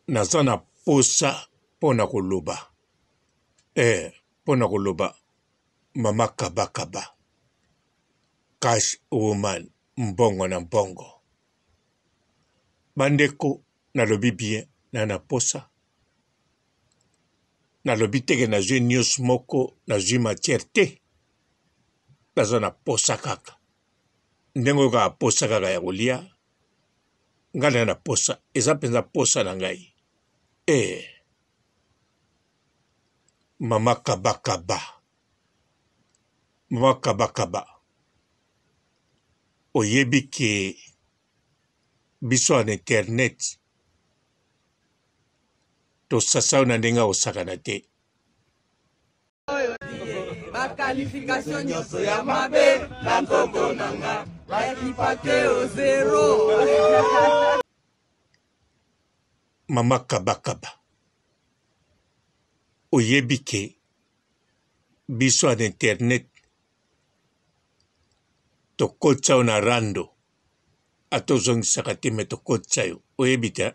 Naza na posa pona koloba eh pona koloba mama kaba kaba cash woman mbongo na mbongo ba ndeko nalobi bien na na posa nalobi te ke nazui news moko nazui matière te naza na posa kaka ndenge oyokaka posa kaka ya kolia ngai na na posa eza mpenza posa na ngai eh mama kaba kaba mama kaba kaba oyebi ke biso na internet tosasa yo na ndenge ya kosakana te. Ba qualification nyonso ya mabe na nkombo na nga bakipa te o zero. Mama kabakaba oyebi ke biso na internet tokotisa yo na rando ata ozongisaka te me tokotisa yo oyebi te.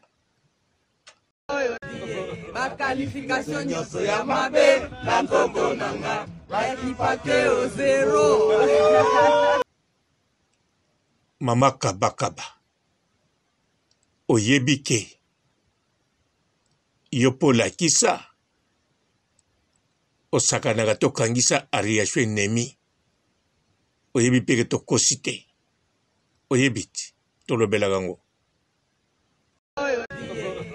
Ba qualification nyonso ya mabe na nkombo na nga bakipa te o zero. Mama kabakaba oyebi ke yo mpo olakisa osakanaka te okangisa ariachou ennemi oyebi mpe ke tokosi te oyebi te tolobelaka yango.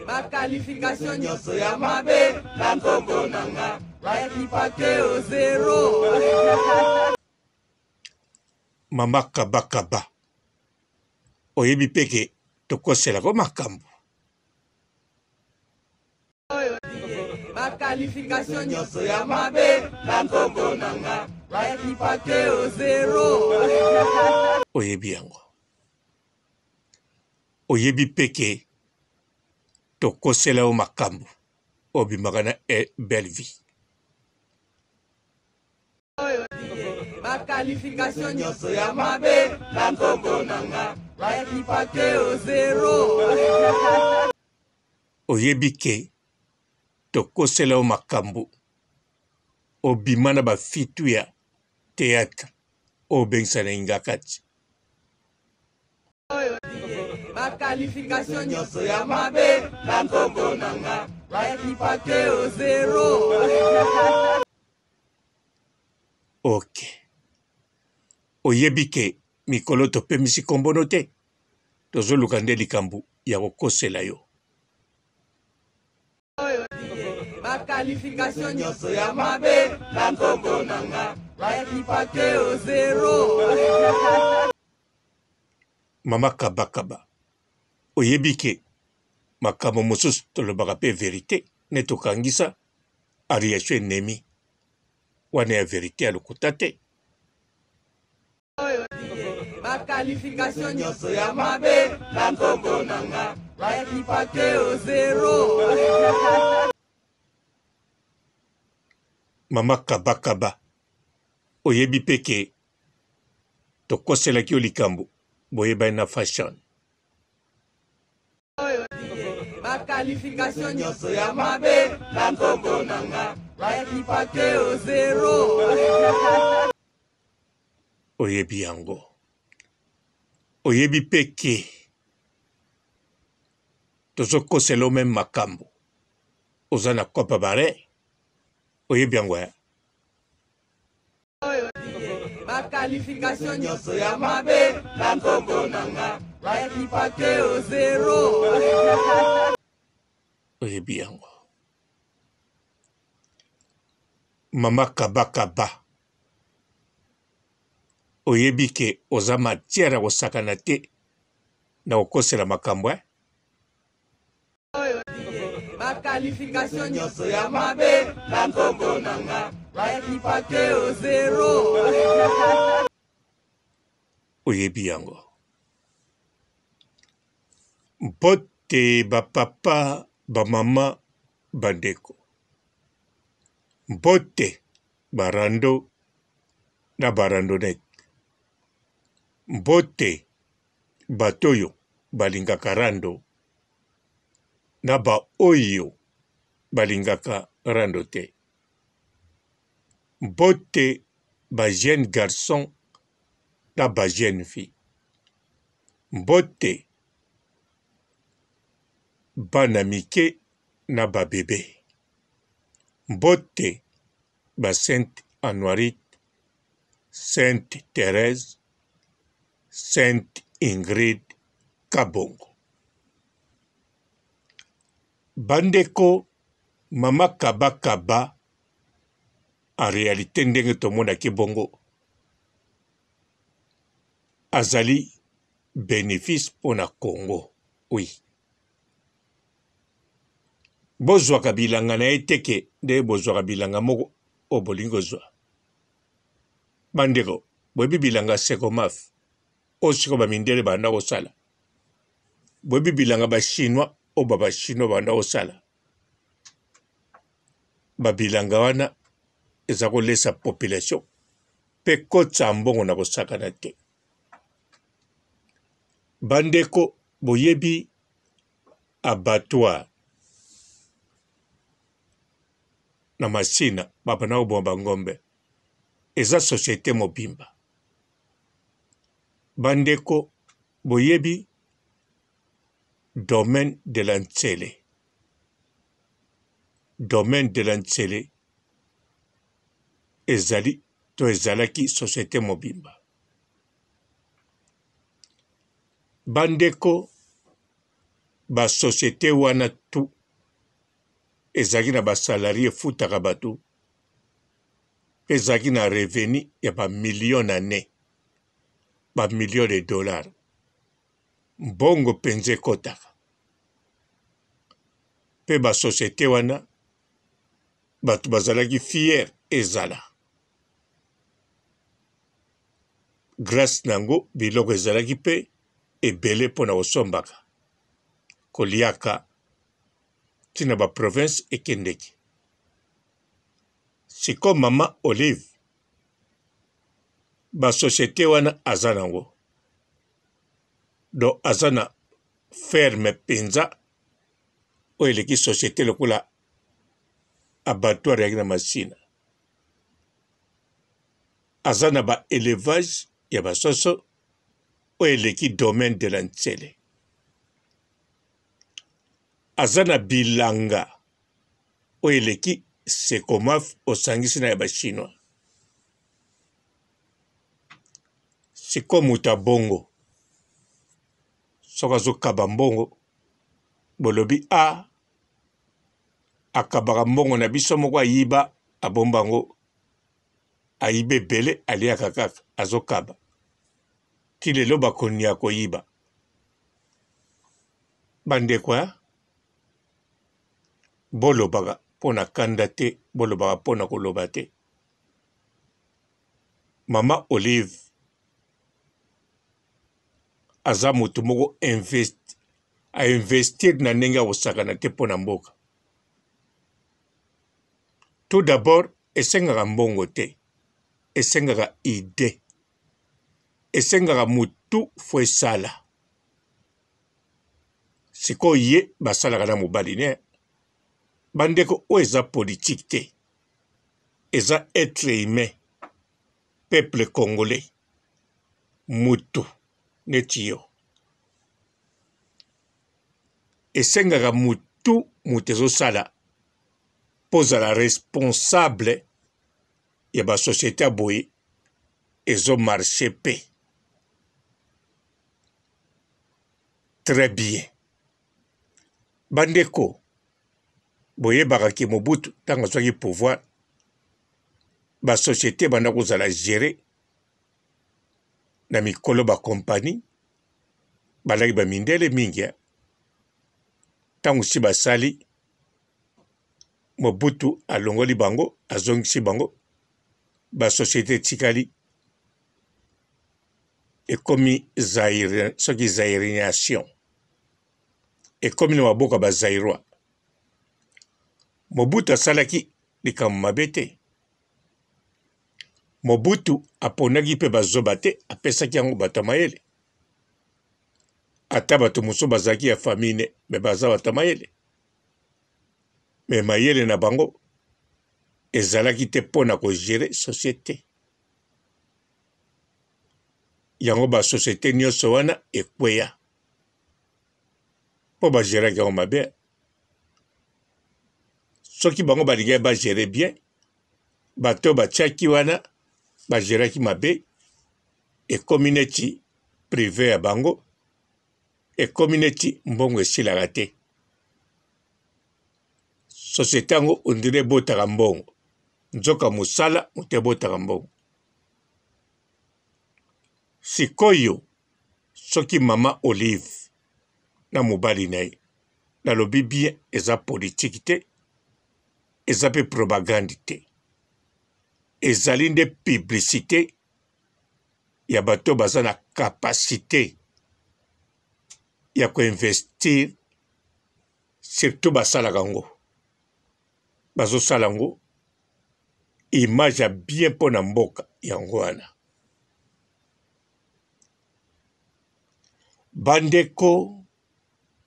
Ba qualification nyonso ya mabe na nkombo na nga bakipa te o zero. Mama kaba kaba oyebi mpe ke tokoselako makambo. Ba qualification nyonso ya mabe na nkombo na nga bakipa te o zero. Oyebi yango. Oyebi pe ke tokosela yo makambu obimaka na belle vie. Ba qualification nyonso ya mabe na nkombo na nga bakipa te o zero. Oyebi ke tokosela yo makambu obima na ba fitu ya theatre oyo obengisa na ingakati. Ba qualification nyonso ya mabe na nkombo na nga bakipa te o zero. Ok oyebi ke mikolo topemisi kombo no te tozoluka nde likambo ya kokosela yo. Ba qualification nyonso ya mabe na nkombo na nga bakipa te o zero. Mama kaba kaba oyebi ke makambo mosusu tolobaka pe verite neti okangisa ariachou ennemi wana ya verite ya lokuta te. Ba qualification nyonso ya mabe na nkombo na nga bakipa te o zero. Mama kaba kaba oyebi pe ke tokoselaki yo likambo boyebani na fashion. Ba qualification nyonso ya mabe na nkombo na nga bakipa te o zero. Oyebi yango. Oyebi pe ke tozokosela yo meme makambo oza na copa bare oyebi yango eh? Ba qualification nyonso ya mabe na nkombo na nga bakipa te o zero. Oyebi yango. Mama kaba kaba oyebi ke oza matière ya kosakana te na kokosela makambo eh? Ba qualification nyonso ya mabe na nkombo na nga bakipa te o zero. Oyebi yango. Mbote ba papa, ba mama, ba ndeko. Mbote ba rando na ba randonnette. Mbote bato oyo balingaka rando. na ba oyo balingaka rando te. Mbote ba jeune garçon na ba jeune fille. Mbote bana mike na ba bebe. Mbote ba sainte Anuarite, sainte Therèse, sainte Ingrid Kabongo. Bandeko mama kaba kaba en realite ndenge tomonaki bongo azali benefice pona Congo oui. Bozwaka bilanga na ye te ke nde bozwaka bilanga moko oyo bolingi kozwa. Bandeko boyebi bilanga Sekomaf oyo sikoyo ba mindele banda kosala? Boyebi bilanga ba chinois oyo ba ba chinois banda kosala? Ba bilanga wana eza kolesa population pe kotisa mbongo na kosakana te. Bandeko boyebi abattoir na Masina babanda koboma ba ngombe eza societe mobimba. Bandeko boyebi domaine de la Nsele, domaine de la Nsele ezali to ezalaki societe mobimba. Bandeko ba societe wana tout ezalaki na ba salaries efutaka bato mpe ezalaki na revenu ya ba millions na annee, ba millions de dollars. Mbongo mpenza ekotaka mpe ba societe wana bato bazalaki fier ezala grace na yango biloko ezalaki mpe ebele mpo na kosombaka koliaka ntina ba province ekendeki siko mama Olive ba societe wana aza nango donc aza na ferme mpenza oyo eleki societe lokola abattoir yaki na masina aza na ba elevage ya basoso oyo eleki domaine de la nsele aza na bilanga oyo eleki sekomaf osangisi na ya ba chinois sikoyo moto ya bongo soki azokaba mbongo bolobi a ah, akabaka mbongo na biso moko ayiba abomba yango ayiba ebele aliaka kaka azokaba ti lelo bakoni ya koyiba bandeko ya bolobaka mpo na kanda te bolobaka mpo na koloba te mama olive aza moto moko invest, a investir na ndenge ya kosakana te mpo na mboka. Tout d'abord esengaka mbongo te, esengaka idee, esengaka mutu fo esala. Sikoyo ye basalaka na mobali ne bandeko, oyo eza politique te, eza etre humain, peuple congolais, mutu neti yo esengaka mutu mutu ezosala mpo ozala responsable ya ba societe ya boye ezo marche pe très bien bandeko boyebaka ke Mobutu ntango azwaki pouvoir ba societe ebanda kozala gere na mikolo ba compagnie balaki ba mindele mingi eh. Ntango si basali Mobutu alongoli bango azongisi bango ba societe etikali ekomi Zaire soki Zairination ekomi na maboko ya ba Zairois. Mobutu asalaki likambo mabe te. Mobutu aponaki mpe bazoba te, apesaki yango bato ya mayele. Ata bato mosusu bazalaki ya famille ne, me baza bato ya mayele. Mais mayele na bango ezalaki te mpo na ko gerer societe. Yango ba societe nionso wana ekweya mpo ba geraki yango mabe. Soki bango balingaki ba gerer bien, bato batiaki wana ba geraki mabe, ekomi neti prive ya bango, ekomi neti mbongo esilaka te. Societe yango on dirait ebotaka mbongo, nzoka mosala moto ebotaka mbongo. Sikoyo soki mama Olive na mobali na ye, nalobi bien eza politique te, eza pe propagande te, ezali nde publicite ya bato baza na capacite ya ko investir surtout basalaka yango bazosala yango image ya bien mpo na mboka yango wana bandeko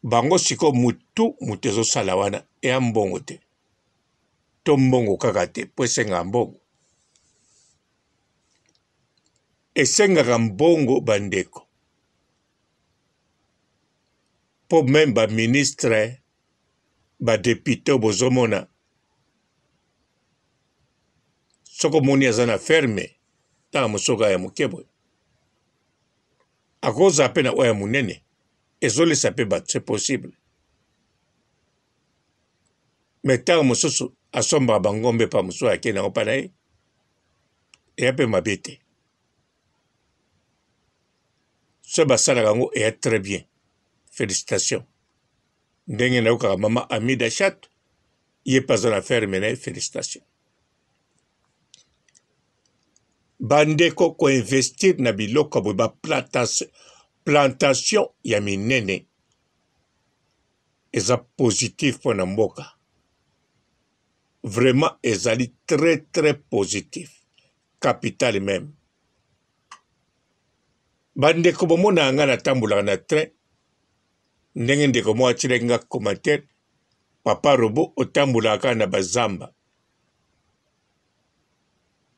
bango sikoyo mutu mutu ezosala wana eya mbongo te to mbongo kaka te mpo esengaka mbongo esengaka mbongo bandeko mpo meme ba ministre ba depute oyo bozomona soki omoni aza na ferme tanga mosusu ya moke boye akozala mpe na oyo ya monene ezolesa mpe bato c'est possible me ntango mosusu asombaka bangombe mpa mosusu ake nango mpa na ye eya mpe mabe te soki basalaka yango eya très bien felicitation ndenge nayokaka mama amida chat ye mpe aza na ferme na ye felicitation bandeko koinvestir na biloko ya boye ba plantation ya minene eza positif mpo na mboka vraiment ezali très très positif capital meme bandeko bomonaka ngai natambolaka na train ndenge ndeko moko atilaki nga commentaire papa robo otambolaka kaka na bazamba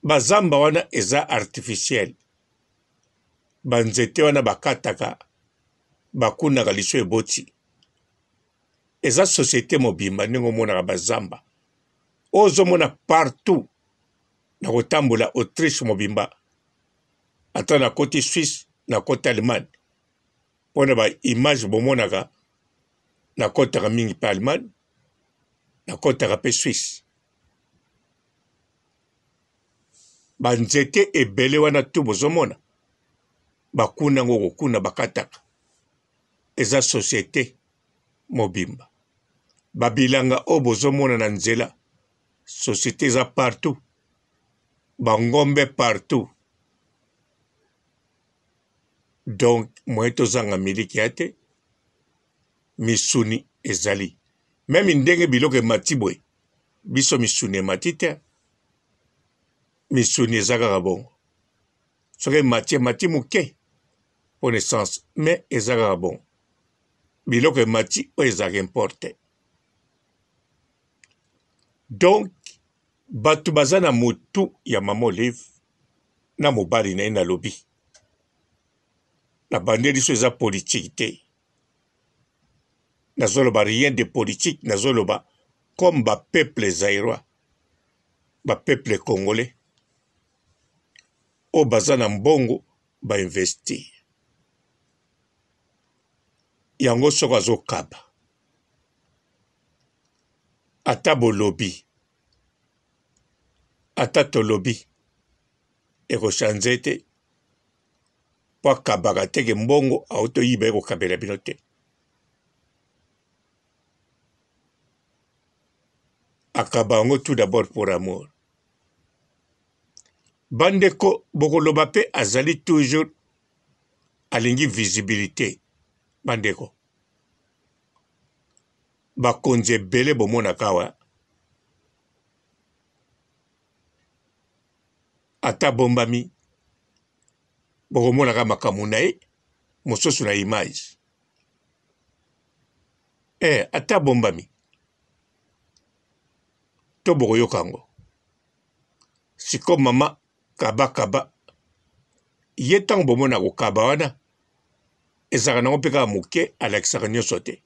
bazamba wana eza artificiel banzete wana bakataka bakunaka liso eboti eza societe mobimba ndenge omonaka bazamba oyo ozomona partout na kotambola Autriche mobimba ata nakoti Suisse nakoti Allemagne mpo na ba image bomonaka nakotaka mingi mpe Allemagne nakotaka mpe Suisse banzete ebele wana tu bozomona bakuna yango kokuna bakataka eza societe mobimba babilanga oyo bozomona na nzela Societe eza partout ba ngombe partout donc moyen tozanga miliki ya te misuni ezali meme ndenge biloko emati boye biso misuni emati te misuni eza kaka bongo soki emati emati moke mpo na essence mais eza kaka bongo biloko emati oyo ezalaka importe Donc batu baza na mutu ya mama olive na mobali na ye nalobi na bandeli so eza politique te nazoloba rien de politique nazoloba comme ba peuple zairois ba peuple congolais oyo baza na mbongo ba investir yango soko azokaba Ata bolobi, ata tolobi eko changer te po akabaka te ke mbongo awuti oyiba ye kokabela bino te. Akaba yango tout d'abord pour amour. Bandeko bokoloba pe azali toujours alingi visibilite bandeko. Bakonzi ebele bomonaka awa ata abombami bokomonaka makambo na ye mosusu na image eh, ata abombami. To bokoyoka yango. Sikoyo mama kaba kaba ye ntango bomona kokaba wana ezalaka nango mpe kaka moke, alakisaka nyonso te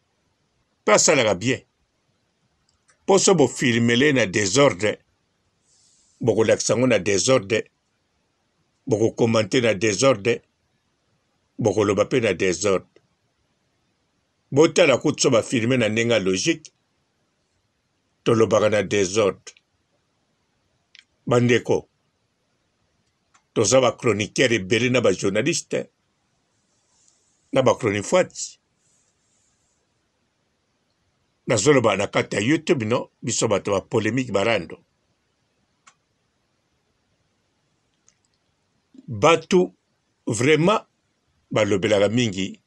mpe asalaka bien. Mpo so bofilmele na desordre, bokolakisa yango na desordre, bokokomante na desordre, bokoloba mpe na desordre. Botala kutu so bafilme na ndenge ya logique, tolobaka na desordre. Bandeko, toza ba chroniqueur ebele na ba journaliste na ba chronifuati. Nazoloba na kati ya YouTube no, biso bato ba polemique barando. Bato vraiment balobelaka mingi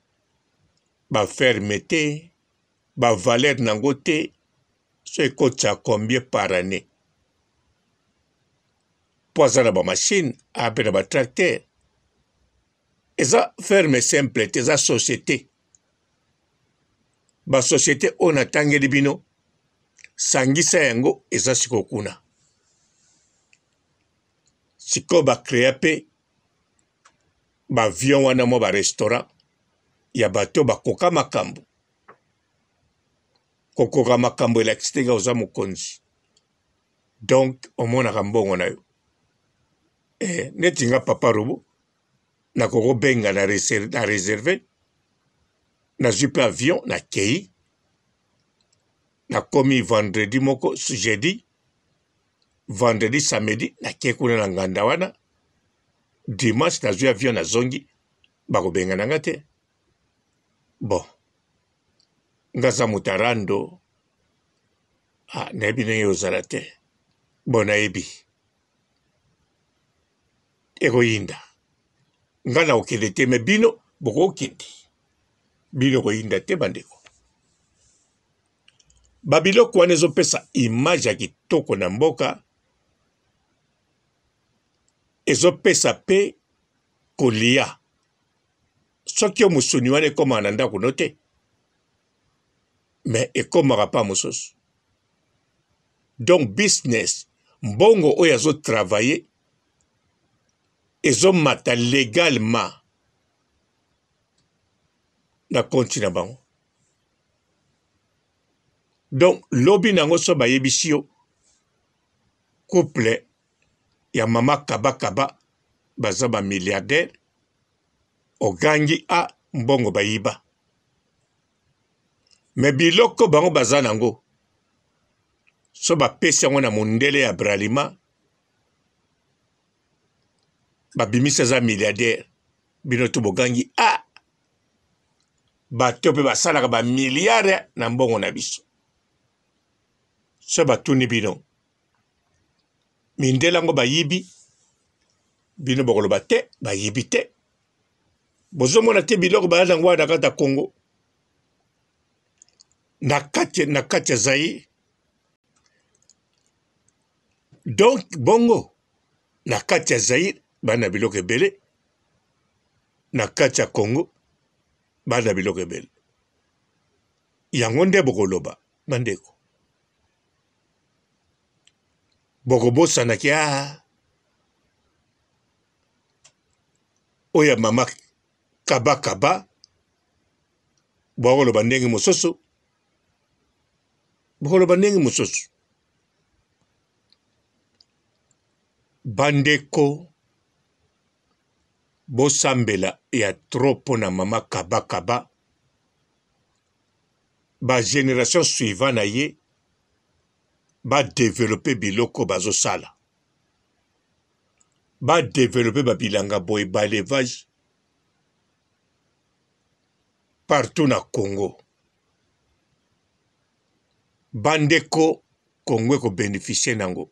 ba ferme te, ba valeur nango te, so ekotisa combien par année mpo aza na ba machine ape na ba tracteur. Eza ferme simple te, eza société. Ba société oyo natangeli bino, sangisa yango eza sikoyo kuna. Sikoyo ba créa pe ba avion wana, mwa ba restaurant ya bato bakoka makambo. Kokoka makambo elakisi te oza mokonzi, donc omonaka mbongo na yo. Neti nga papa Robo nakokobenga na na reserve, nazwi mpe avion, nakei, nakomi vendredi moko, jeudi, vendredi, samedi, nakei kuna na nganda wana, dimanche nazwi avion, nazongi, bakobengana nga te. Bon, nga za moto ya rando, nayebi ndenge ozala te. Bon, nayebi ekoyinda, nga na kokende te, me bino bokokende, bino koyinda te bandeko. Babiloko wana ezopesa image ya kitoko na mboka, ezopesa pe kolia. Soki yo mosuni wana ekomaka na ndako no te, me ekomaka pa mosusu. Donc business, mbongo oyo azotravaille ezomata legalement na konti na bango. Donc lobi nango so bayebisi yo couple ya mama kaba kaba baza ba milliardaire, ogangi a mbongo bayiba. Me biloko bango baza nango so bapesi yango na mondele ya Bralima, babimisi aza milliardaire, bino to bogangi a bato mpe basalaka ba milliards na mbongo na biso. So batuni bino mindele yango bayibi, bino bokoloba te bayibi te. Bozomona te biloko baya nango wana na kati ya Congo, na kati ya Zaïre. Donc bongo na kati ya Zaïre bana biloko ebele, na kati ya Congo bana biloko ebele. Yango nde bokoloba bandeko, bokobosana ke oyo ya mama kaba kaba, bokoloba ndenge mosusu, bokoloba ndenge mosusu. Bandeko, bosambela ya trop mpo na mama kaba kaba, ba generation suivant na ye ba developper biloko bazosala, ba developper ba bilanga boye, ba elevage partout na Congo. Bandeko, Congo eko beneficier nango.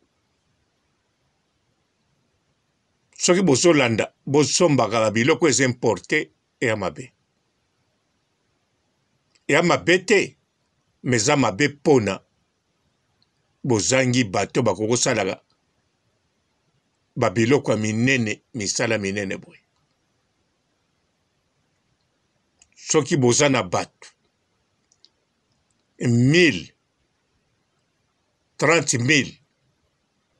Soki bozolanda, bosombaka ba biloko eza importe ya mabe. Ya mabe te, mais eza mabe pona bozangi bato bakokosalaka ba biloko ya minene, misala minene boye. Soki boza na bato 1000, 30 000,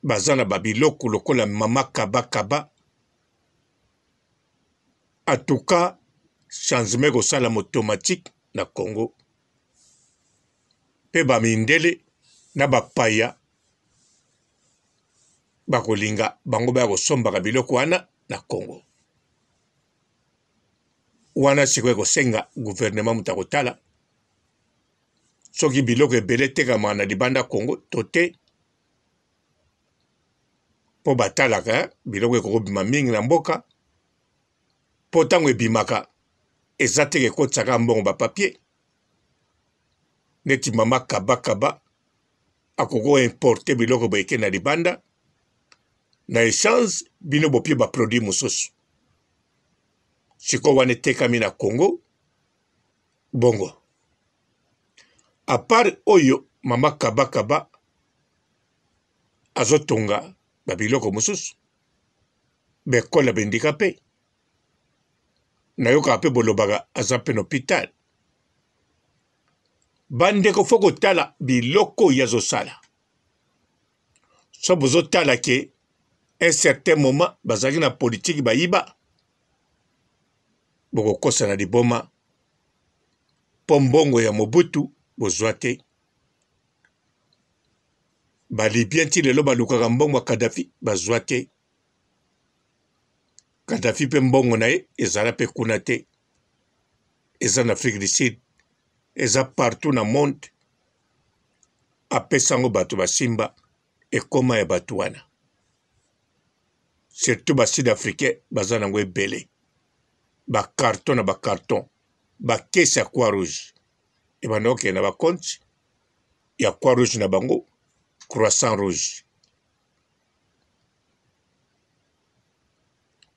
Baza na ba biloko lokola mama kaba kaba. En tout cas, changement ekosalama automatique na Congo. Pe ba mindele na ba paya bakolinga bango baya kosombaka biloko wana na Congo. Wana sikoyo ekosenga gouvernement moto akotala soki biloko ebele etekamaka na libanda Congo to te, mpo batalaka biloko ekokobima mingi na mboka, mpo ntango ebimaka eza te ekotisaka mbongo ba papier neti mama kaba kaba akoki ko importer biloko boye eke na libanda na echange bino bopie ba produit mosusu sikoyo wana etekami na Congo bongo apart oyo mama kaba kaba azotonga ba biloko mosusu bekola bendika mpe nayokaka mpe bolobaka aza mpe na hopital Bandeko fo kotala biloko oyo azosala. So bozotala ke un certain moment bazalaki na politiki bayiba, bokokosa na liboma mpo mbongo ya Mobutu bozwa te. Ba Libyen ti lelo balukaka mbongo ya Kadhafi bazwa te. Kadhafi mpe mbongo na ye ezala mpe kuna te. Eza na Afrique du Sud, eza partout na monde. Apesa yango bato basimba ekoma ya bato wana. Surtout ba Sud Africain baza nango ebele. Ba carton na ba carton, ba caisse ya Croix Rouge ebanda kokende na ba compte ya Croix Rouge na bango, Croissant Rouge.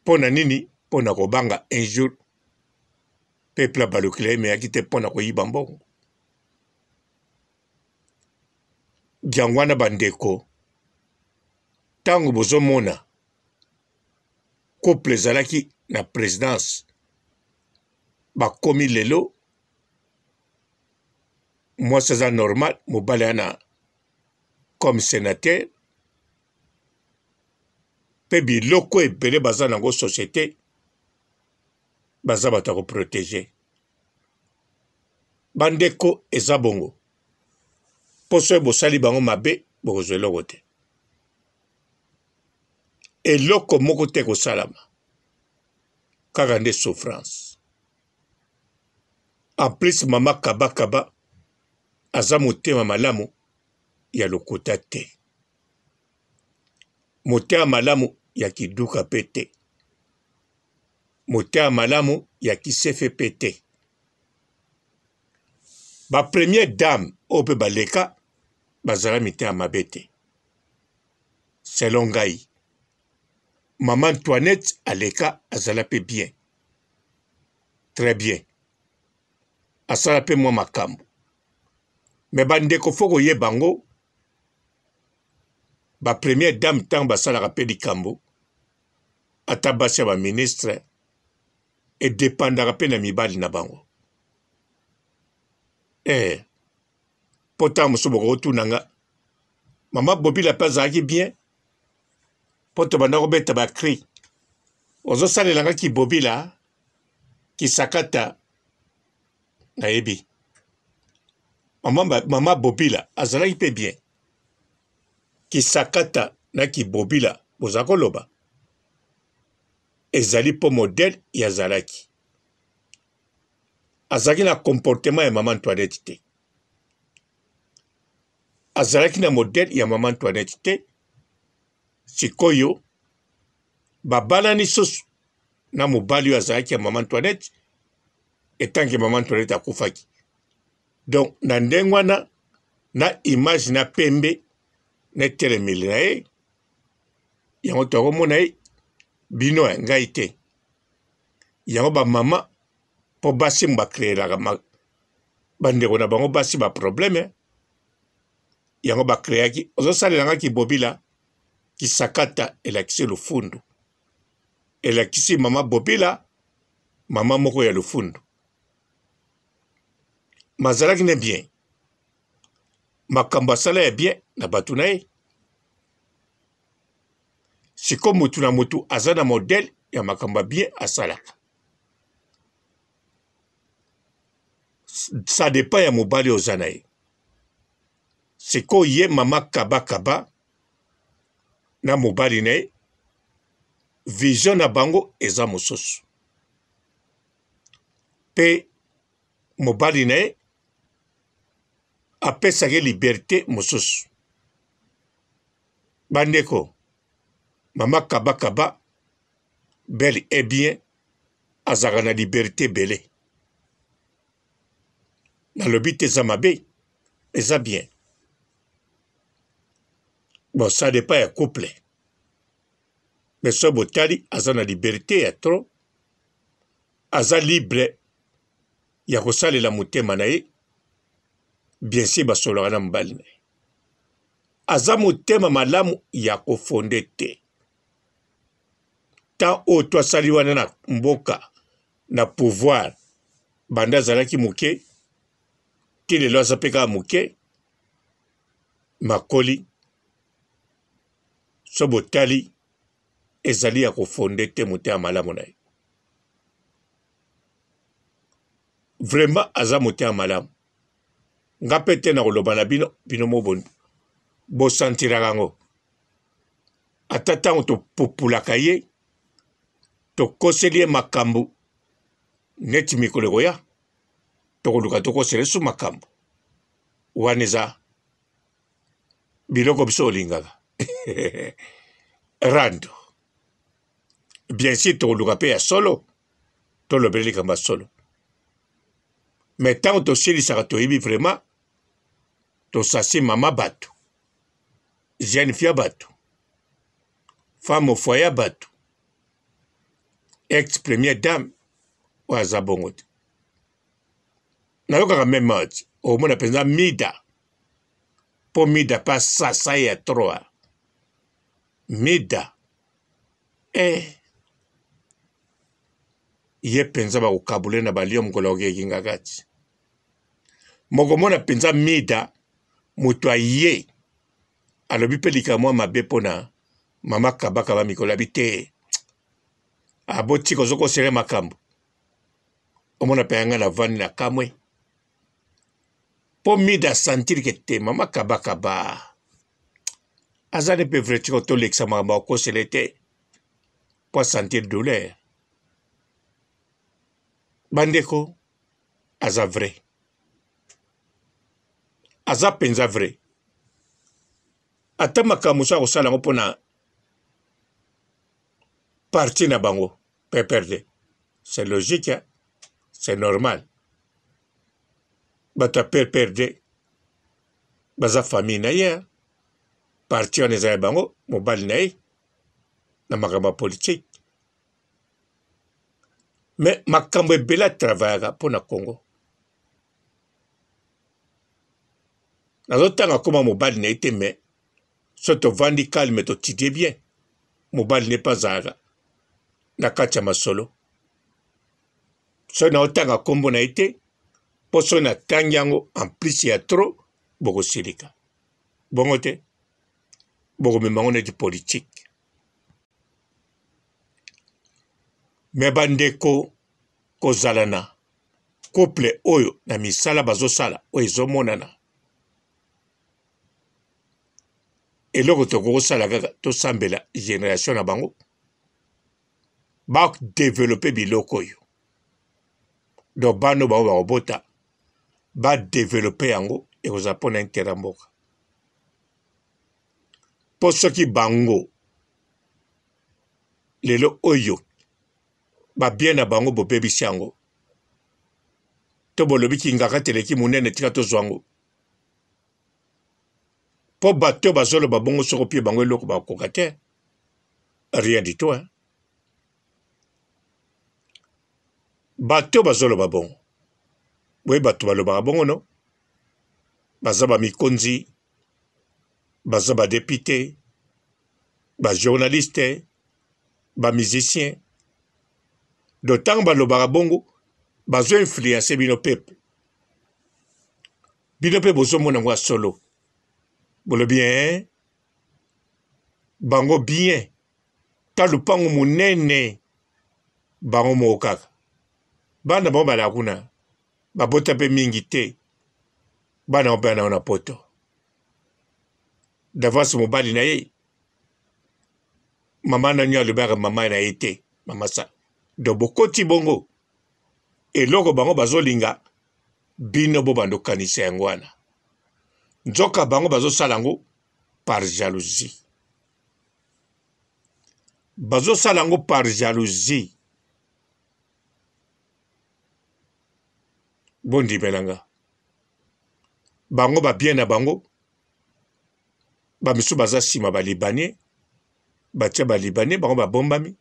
Mpo na nini? Mpo na kobanga un jour peuple abalukela ye meyaki te mpo na koyiba mbongo. Yango wana bandeko, ntango bozomona couple ezalaki na presidence bakomi lelo mwasi aza normal, mobali aza na comme senateur mpe biloko ebele baza nango societe baza bato ya koprotege bandeko eza bongo mpo soki bosali bango mabe bokozwa eloko te eloko moko te ekosalama kaka nde souffrance en plus mama kaba kaba aza motema malamu ya lokuta te Motema malamu ya kiduka pe te. Motema malamu ya kisefe pe te. Ba première dame oyo pe baleka bazala mitema mabe te. Selon ngai, maman Antoinette aleka azala pe bien. Très bien. Asala pe mwa makambo. Mais ba ndeko faut koyeba yango Ba première dame tango basalaka pe likambo ata basi ya ba ministre e dependaka pe na mibali na bango eh po tango mosusu bokotuna nga mama Bobila pe azalaki bien po tobanda kobeta ba cri ozosalela nga kibobila kisakata nayebi mama, mama Bobila azalaki pe bien Kisakata na kibobila boza koloba ezali po modèle ye azalaki. Azalaki na comportement ya mama Antoinette te. Azalaki na modèle ya mama Antoinette te. Sikoyo babalani susu na mobali oyo azalaki ya mama Antoinette etanke mama Antoinette akufaki. Donc na ndenge wana na image na pembe na etelemeli na ye yango tokomona ye bino ya ngai te yango bamama mpo basi bakreelaka bandeko na bango basi baprobleme yango bakreaki ozosalela nga kibobila kisakata elakisi lofundu elakisi mama bobila mama moko ya lofundu mazalaki ne bien makambo asala ya bien na bato na ye. Siko mutu na mutu aza na modèle ya makambo ya bien asalaka. Ça dépend ya mobali oza na ye. Sikoyo ye mama kaba kaba na mobali na ye vision na bango eza mosusu pe mobali na ye apesaka ye liberte mosusu. Bandeko, mama kaba kaba bel et bien azalaka na liberte ebele. Nalobi te eza mabe, eza bien. Bon, ça dépend ya couple. Mais soki botali aza na liberte ya trop, aza libre ya kosalela motema na ye, bien sûr basololaka na mobali na ye. Aza motema malamu ya kofonde te. Temps oyo to asali wana na mboka na pouvoir banda azalaki moke ti lelo aza mpe kaka moke makoli so botali ezali ya kofonde te motema malamu na ye vraiment aza motema malamu nga mpe te na koloba na bino bino mo bosantiraka yango ata ntango topupulaka ye tokoseli ye makambo neti mikolo ekoya tokoluka tokosela ye su makambo wana eza biloko biso olingaka rando bien sur tokoluka mpe ya solo tolobela likambo ya solo me ntango tosilisaka toyebi vraiment tosasi mama bato jeune fille ya bato femme au foyer ya bato ex première dame oyo aza bongo te nayokaka meme ati omona mpenza mida mpo mida mpe asasa ye ya trop mida eh ye mpenza bakokabule na balio mokolo akokekinga kati mokomona mpenza mida moto aye alobi mpe likambo mwa mabe mpo na mama kabakaba mikolo abi te abotika ozokosele makambo omona mpe yanga navandi na kamwe mpo mida asentir ke te mama kabakaba aza ne mpe vrai tika tolekisa makambo akosele te mpo asentir douleur bandeko aza vrai aza mpenza vrai ata makambo mosusu akosala yango mpona parti na bango PPRD c'est logique hein? c'est normal bato ya PPRD baza famille na ye parti wana eza ya bango mobali na ye na makambo ya politike me makambo ebele atravayaka mpo na congo nazotanga koma mobali na ye te me so tovandi calme totidie bien mobali ne mpe azalaka na kati ya masolo soki naotanga nkombo na ye te mpo soki natangi yango en plus ya trop bokosilika bongo te bokomema yango neti politike me bandeko kozala na couple oyo na misala bazosala oyo ezomonana eloko tokoki kosala kaka tosambela generation na bango badevelope biloko oyo donc bana oyo bango bakobota badevelope yango ekozala mpo na intere ya mboka mpo soki bango lelo oyo babien na bango bobebisi yango to bolobi kingakati eleki monene tika tozwa yango mpo bato oyo bazoloba bongo soko opie bango eloko bakoka te rien du tout hein? bato oyo bazoloba bongo boye bato balobaka bongo no baza bamikonzi baza badepute bajournaliste bamusicien do ntango balobaka bongo bazo influence bino peuple bino mpe bozomona yango ya solo bolobi eh? bango bien. Ta lupango munene bango moko kaka. Bana bango balaka kuna babota pe mingi te. Bana bango pe na poto. D'avance mobali na ye mama nani alobaka mama na ye te mama sa donc bokoti bongo eloko bango bazolinga bino bobanda okanisa yango wana nzoka bango bazosala yango par jalousie bazosala yango par jalousie bondimela nga bango ba bien na bango ba misusu baza sima ba libanais batie ba libanais bango babombami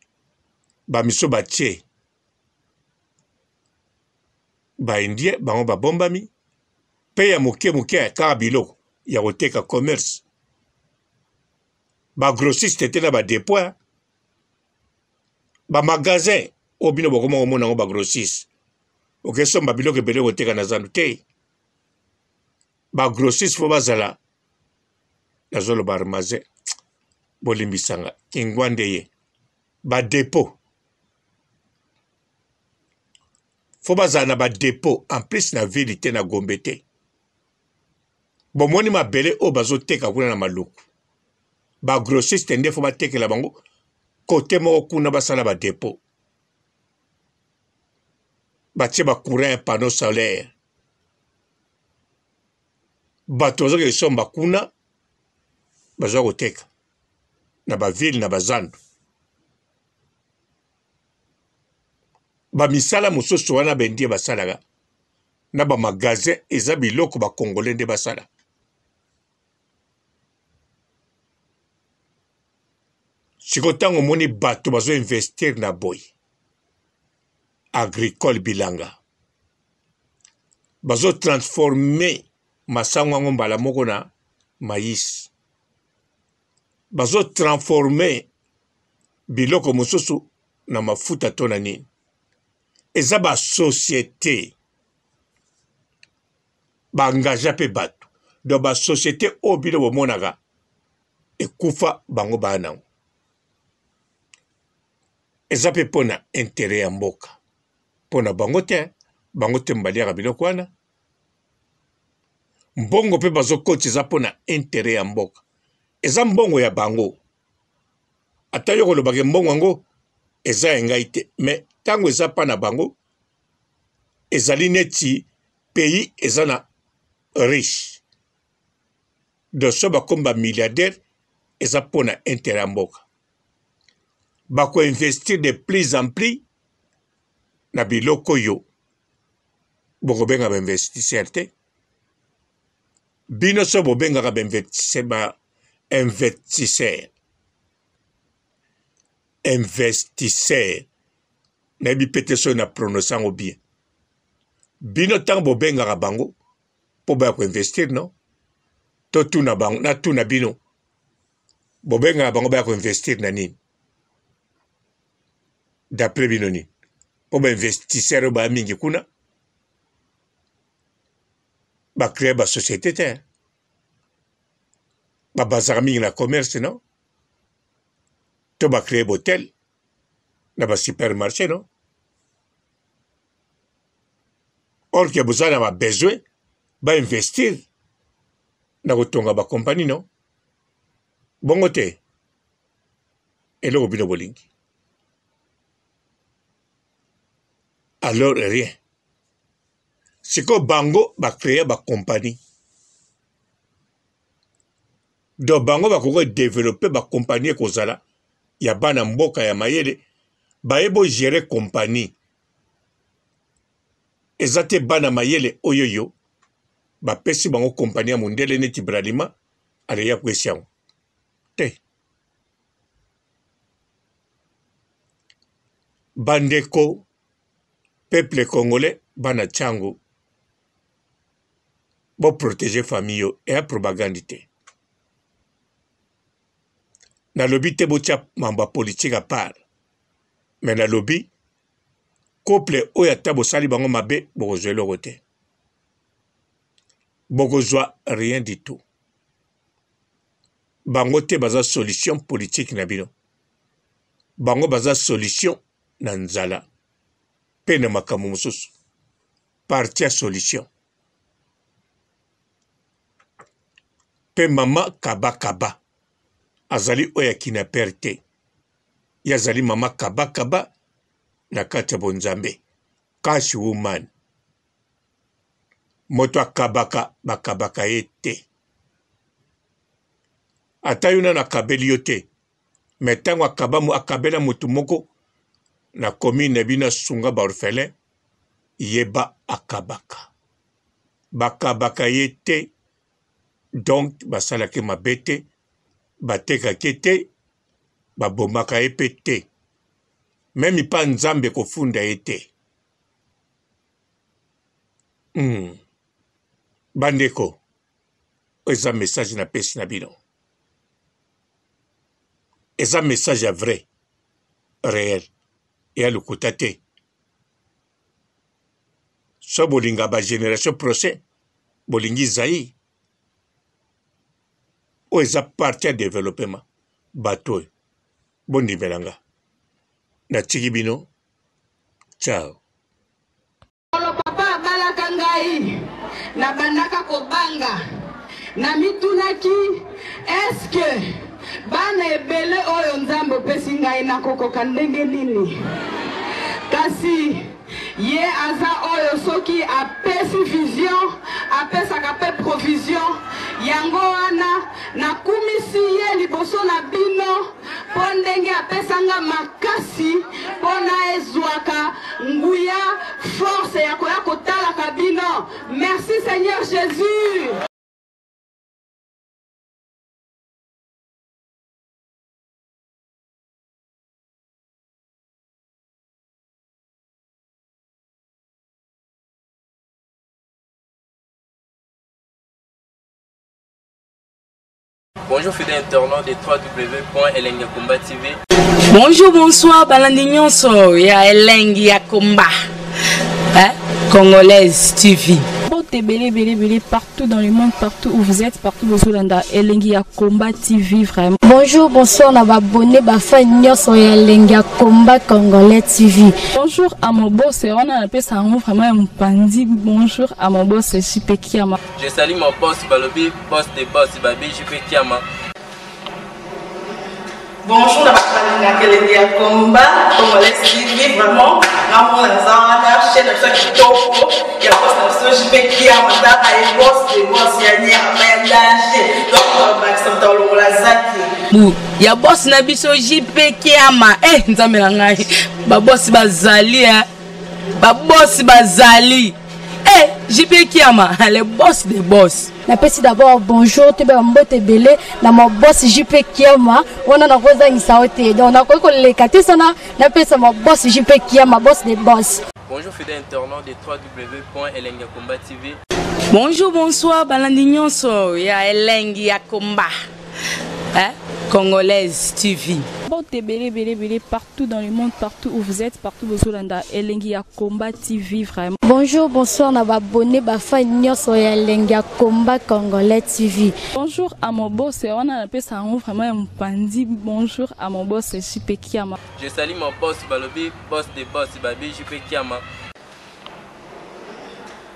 ba misusu batie ba indien bango babombami pe ya moke moke ya kaka biloko ya koteka commerce ba grossiste te na ba depot ba magasin oyo bino bokoma komona yango ba grossiste okesomba biloko ebele koteka na zandu te ba grossiste fo bazala nazoloba armaze bolimbisanga kingwande ye ba depot fo bazala na ba depot en plus na ville te na gombe te bomoni mabele oyo bazoteka kuna na maluku ba grossiste nde fo batekela bango kote moko kuna basala ba depot batie ba courant ya panneau solaire bato bazokende somba kuna baza koteka na ba ville na bazando bamisala mosusu wana bendie basalaka na ba magasin eza biloko ba congolais nde basala siko ntango omoni bato bazo investir na boye agricole bilanga bazo transforme masango yango mbala moko na maïs bazo transforme biloko mosusu na mafuta to na nini eza ba societe ba engagea pe bato donc ba societe oyo bino bomonaka ekufa bango baa nango eza pe mpo na interet ya mboka mpo na bango te bango te baliaka biloko wana mbongo mpe bazokotisa eza mpo na interet ya mboka eza mbongo ya bango ata yo kolobaka mbongo yango eza ya ngai te me ntango eza mpa na bango ezali neti pays eza na riche donc so bakomi ba milliardaire eza mpo na interet ya mboka bakoinvestir de plus en plus na biloko oyo bokobenga ba investisseur te bino so bobengaka ba investisseur ba investisseur investisseur nayebi pe te soki na prononce yango bien bino ntango bobengaka bango mpo baya koinvestir no totuna bango natuna bino bobengaka bango baya koinvestir na nini d'après bino nini mpo bainvestisseur oyo baya mingi kuna bacree basociété te babazaka mingi na commerce no to bacree botel na ba supermarché no or ke boza na ba besoin ba investir na kotonga ba compagnie no bongo te eloko bino bolingi alors rien sikoyo bango ba créa ba compagnie Donc bango bakoki ko developper ba compagnie ekozala ya bana mboka ya mayele baye bo gerer compagnie eza te bana mayele oyoyo bapesi bango compagnie ya mundele neti Bralima aleya kwesi yango te bandeko peuple congolais bana tshangu Bo proteger famille yo eya propagande te. Nalobi te botia mambo ya politique à part. Mais nalobi couple oyo ata bosali bango mabe bokozwa eloko te. Bokozwa rien du tout. Bango te baza solution politique na bino. Bango baza solution na nzala mpe na makambo mosusu. Parti ya solution. Mpe mama kaba kaba azali oyo ya kidnapper te. Ye azali mama kaba kaba na kati ya bonzambe. Cash woman. Moto akabaka bakabaka ye te. Ata yo nanu akabeli yo te mais tango akaba akabela moto moko na commune na bino asunga ba orphelin yeba akabaka. Bakabaka ye te donc basalaki mabe te, batekaki ye te, babomaka ye pe te. Meme pa Nzambe kofunda ye te. Hmm. Bandeko, oyo eza message napesi na bino. Eza message ya vrai, reel, ya lokuta te. So bolinga ba generation procès, bolingi Zaïre. Oyo eza parti ya developpement. Bato oyo bondimela nga. Natiki bino. Ciao. Mokolo papa abalaka ngai, nabandaka kobanga. Namitunaki, Est-ce que bana ebele oyo Nzambe opesi ngai nakokoka ndenge nini? Kasi ye aza oyo soki apesi vision, apesaka pe provision. Yango wana nakumisi ye liboso na bino. Mpo ndenge apesa nga makasi mpo na ezwaka nguya force ya koya kotalaka bino. Merci Seigneur Jesus. Bonjour fidèle internaute de www.elengiyakomba TV. Bonjour, bonsoir, balandi nyonso ya Elengi ya Komba. Hein? Congolaise TV. Mbote ebele ebele ebele partout dans le monde, partout où vous êtes, partout bozolanda Elengi ya Combat TV vraiment. Bonjour, bonsoir na ba abonnés ba fans nyonso ya Elengi ya Combat Congolais TV. Bonjour à mon boss, wana napesa yango vraiment ya mopanzi. Bonjour à mon boss JP Kiama. Je salue mon boss balobi boss de boss babi JP Kiama. Bonjour na bato balingaka elengi ya combat congolais TV vraiment ngamona naza wana chaîne na biso ya kitoko ya boss na biso JP Kiama tala ye boss de boss ya nyama ya danger donc bakisa moto alongola zaki bu ya boss na biso JP Kiama eh nzambe na ngai ba boss bazali eh ba boss bazali Eh, JP Kiama, le boss des boss. Napesi d'abord bonjour toyeba mbote ebele na ma boss JP Kiama wana nakozangisa yo te donc nakoki koleka te sana napesa ma boss JP Kiama boss des boss. Bonjour fidèle internaute de www.elengiyakomba TV. Bonjour, bonsoir, balandi nyonso ya Elengi ya Komba. Hein? Congolaise TV. Mbote ebele ebele ebele partout dans le monde, partout où vous êtes, partout bozolanda Elengi ya Combat TV vraiment. Bonjour, bonsoir na ba abonnés ba fans nyonso ya Elengi ya Combat Congolais TV. Bonjour à mon boss, wana napesa yango vraiment ya mopanzi. Bonjour à mon boss JP Kiama. Je salue mon boss balobi boss de boss babi JP Kiama.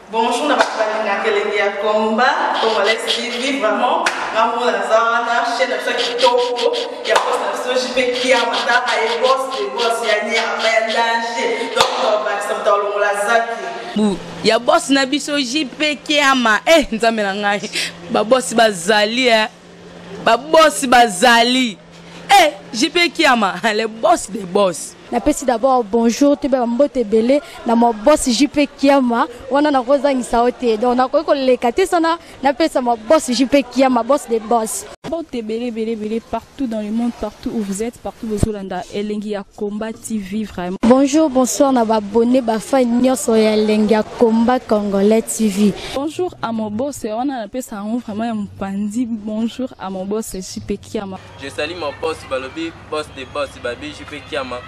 Bonjour na bato balingaka elengi ya combat congolais TV vraiment ngamona naza wana chaîne na biso ya kitoko ya boss na biso JP Kiama tala ye boss de boss ya nyama ya danger donc bakisa moto alongola zaki bu ya boss na biso JP Kiama eh nzambe na ngai ba boss bazali eh ba boss bazali eh JP Kiama le boss des boss. Napesi d'abord bonjour toyeba mbote ebele na ma boss JP Kiama wana nakozangisa yo te donc nakoki koleka te sana napesa ma boss JP Kiama boss des boss. Mbote ebele ebele ebele partout dans le monde, partout où vous êtes, partout bozolanda Elengi ya Combat TV vraiment. Bonjour, bonsoir na ba abonnés ba fans nyonso ya Elengi ya Combat Congolais TV. Bonjour à mon boss, wana napesa yango vraiment ya mopanzi. Bonjour à mon boss JP Kiama. Je salue mon boss balobi boss de boss babi JP Kiama.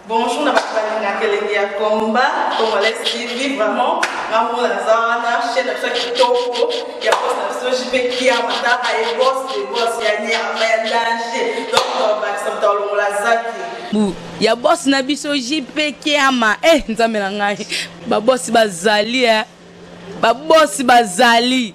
Bonjour na bato balingaka elengi ya combat congolais TV vraiment ngamona naza wana chaîne na biso ya kitoko ya boss na biso JP Kiama tala ye boss de boss ya nyama ya danger donc. Mokolo aza te. Bu ya boss na biso JP Kiama eh nzambe na ngai ba boss bazali eh ba boss bazali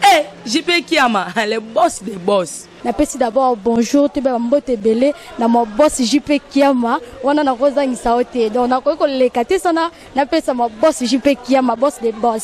eh JP Kiama le boss des boss. Napesi d'abord bonjour toyeba ba mbote ebele na ma boss JP Kiama wana nakozangisa yo te donc nakoki koleka te sana napesa ma boss JP Kiama boss des boss.